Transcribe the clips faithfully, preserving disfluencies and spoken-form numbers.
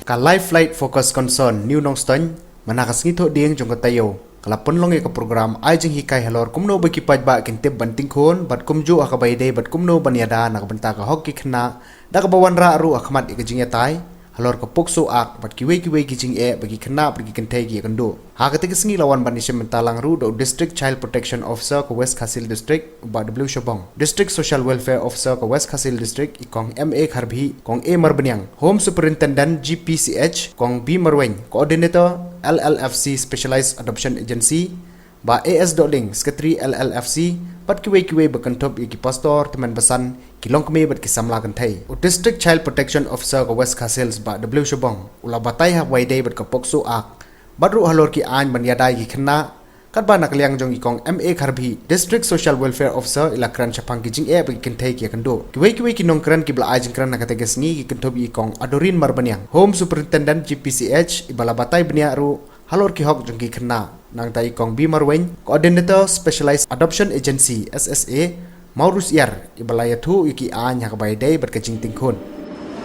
Ka Life Flight Focus Concern New Nongstoiñ, mynta ka sngi Thohdieng jong ka taïew, ka la pynlong ïa ka program ai jinghikai halor kumno ba ki paidbah kin tip ban tyngkhun bad kumjuh ha kaba ïadei bad kumno ban ïada na ka bynta ka hok ki khynnah, da kaba wanrah ruh ha khmat ïa ka jingïatai halor ka POCSO Act bad kiwei kiwei ki jingeh ba ki khynnah bad ki kynthei ki ïakynduh. Ha kata ka sngi la wan ban ïashim bynta lang ruh da u District Child Protection Officer ka West Khasi Hills District, u Bah W Shabong, District Social Welfare Officer ka West Khasi Hills District, i Kong M A Kharbhih, Kong A Marbaniang, Home Superintendent G P C H, Kong B Marwein, Coordinator L L F C Specialized Adoption Agency, Bah A S Dohling, Secretary L L F C, bad kiwei kiwei ba kynthup ïa ki pastor, tymmen basan, ki longkmie bad ki samla kynthei. U District Child Protection Officer ka West Khasi Hills, Bah W Shabong, u la batai ha kaba ïadei bad ka POCSO Act bad ruh halor ki aiñ ban ïada ïa ki khynnah, katba na ka liang jong i Kong M A Kharbhih, District Social Welfare Officer, i la kren shaphang ki jingeh ba ki kynthei ki ïakynduh. Kiwei kiwei ki nongkren kiba la ai jingkren ha kata ka sngi ki kynthup ïa i Kong Adorin Marbaniang, Home Superintendent G P C H, iba la batai bniah ruh halor ki hok jong ki khynnah. Nangta i Kong B Marwein, Coordinator Specialized Adoption Agency, S S A, Maurus Ïar, iba la ïathuh ïa ki aiñ ha kaba ïadei bad ka jingtyngkhun.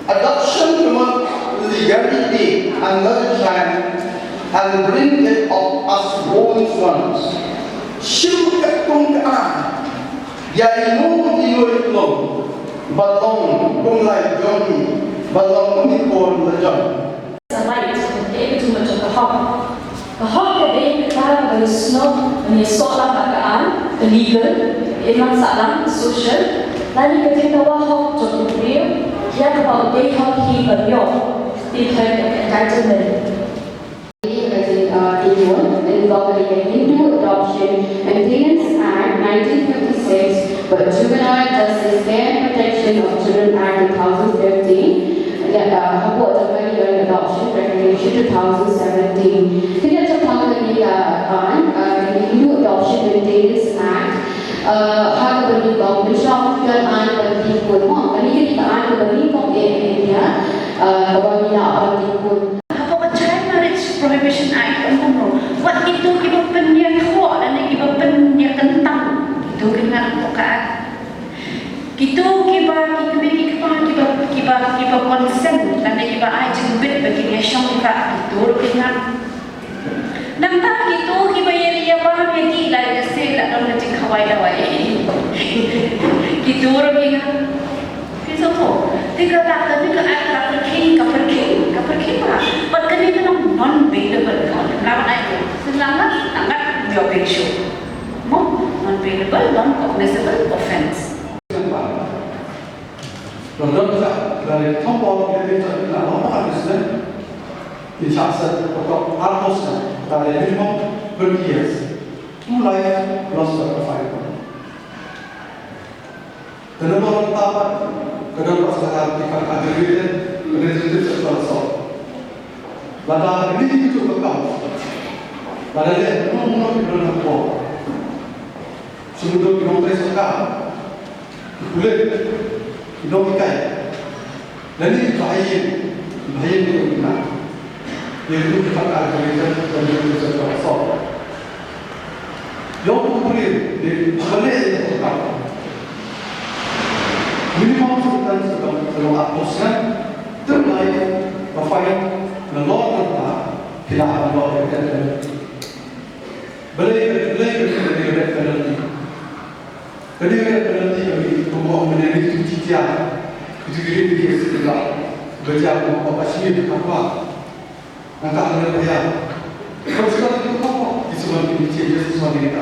Adoption promotes legality and nourishment and bring it up as women's rights. Shim ka kong ka aiñ ïa ino ino i long, ba long kum lai jong i, ba long kum i por la jong. Sa right, ka e ka jingmut jong ka hok. Ka hok ka dei kata kaba ïasnoh, ban ïasoh lang bad ka aiñ, ka legal, ka imlang sahlang, ka social, lane ka jingdawa hok jong u briew, ïa kaba u dei hok hi ban ïoh, te ka entitlement. Ka jing, uh, tyngkhun, involve ka Hindu Adoption Maintenance Act nineteen fifty-six, bad Juvenile Justice and Protection of Children Act two thousand fifteen. Ïa, uh, hapoh jong ka Legal Adoption Regulation two thousand seventeen. Kane shaphang kane ka aiñ, uh, ka Hindu Adoption Maintenance Act, uh, ha kaba ngi ong, mynshwa ka aiñ ban tyngkhun mo, kane ka dei ka aiñ kaba ngi ong eh, eh, ïa, uh, kaba ngi lah ban tyngkhun. Hapoh ka Child Marriage Prohibition Act, ong kumno, wat kito kiba pynïakhoh lane kiba pynïakyntang, kito ki ngat hapoh ka aiñ. Kito kiba, ki kmie ki kpa kiba, kiba, kiba consent lane kiba ai jingbit ba kin ïashong ïa ka, kito ruh ki ngat. Nangta kito kiba ïa, ïa bam ïa ki la ïa se la don ka jingkhawai dawai. Kito ruh ki ngat. Phi sngewthuh? Te ka la, kane ka ai ka pyrkhing, ka pyrkhing, ka pyrkhing ba. Bad kane ka long non-bailable ka. Lam ai tu. Sngewthuh? Ngat ïoh pyrshah. Mo, non-bailable, non-cognizable offense. London ka dari thong bol ke ni tak na lama Islam. Insya Allah, pokok harus dari minimum twenty years. Two life plus the fine. Kena ba tapat, kena ba sekarang kita agregated relationship sexual assault. Lada ini itu bekam. Lada dia menunggu di dalam kau. Sebelum kita terus bekam. Kulit, dong ikai. Dan ini bahaya, bahaya untuk kita. Dia itu kita akan berikan dan kita bisa terpaksa. Yang kulit, di balik yang tetap. Minimum sekitar sebelum, sebelum hapuskan, terbaik, berfain, ngelor tentang, tidak ada ngelor, tidak ada. Balik, balik, balik, balik, balik. Kane ka penalty kaba ngi, kumba ong mynne ngi tu ti tia. Itu ki ri ki sila. Ba tia kumba ka shi ka pa. Nangta hangta ba ïa. Kaba sila tu ka pa. Ki sima ki ti tia, ki sima ki ka.